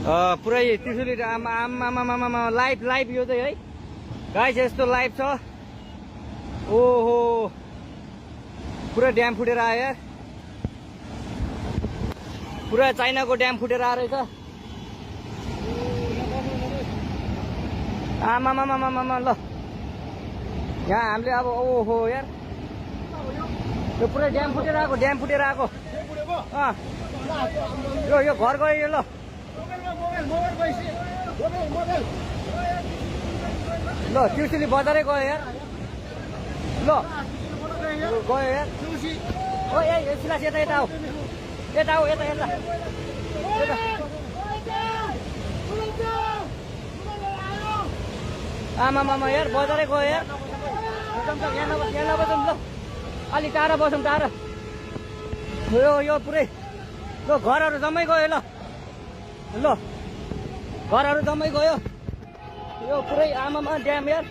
पुरै त्रिशुली आमा लाइभ यो चाहिँ है गाइस यस्तो लाइभ छ। ओहो पुरा ड्याम फुटेर आयो यार, पुरा चाइनाको ड्याम फुटेर आएर रहेछ। आमामामामामा ल यहाँ हामीले अब ओहो यार यो पुरै ड्याम फुटेर आएको यो घर गयो यो। ल ल त्रिशुली बजारै गयो यार। ल गयो यार। ओ ए सिलास यता आऊ, यता आमामामा यार बजारै गयो यार। यहाँ नबसौँ ल, अलिक टाढा बसौँ टाढा। यो पुरै ल घरहरू जम्मै गयो। ल घरहरू जम्मै गयो यो पुरै आमामा ड्याम यार।